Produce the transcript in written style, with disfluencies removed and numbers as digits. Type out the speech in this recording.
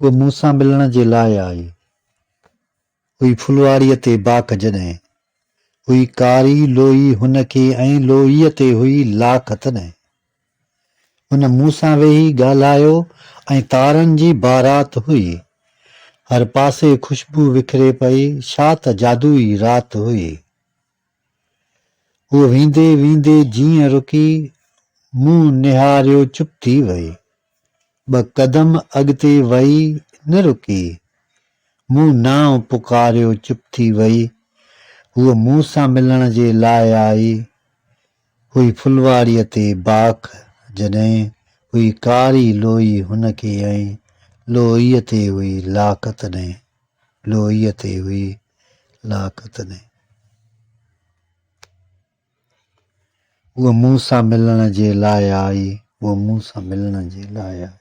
هوء مون سان ملڻ جي لاء آئي. هئي ڦلواڙيء تي باک جڏهن. هئي ڪاري لوئي هن کي ۽ لوئيء تي هئي لاک تڏهن. هن مون سان ويهي ڳالهايو ۽ تارن جي بارات هئي. هر پاسي خوشبو وکري پئي، ڇا ته جادوئي رات هئي. هوء ويندي ويندي جيئن رڪي، مون نهاريو چپ ٿي وئي. ٻه قدم اڳتي وئي نه رڪي، مون نانء پڪاريو چپ ٿي وئي. هوء مون سان ملڻ جي لاء آئي، هئي ڦلواڙيء تي باک جڏهن، هئي ڪاري لوئي هن کي ۽ لوئيء تي هئي لاک تڏهن. لوئيء تي هئي لاک تڏهن. هوء مون سان ملڻ جي لاء آئي، هوء مون سان ملڻ جي لاء آئي.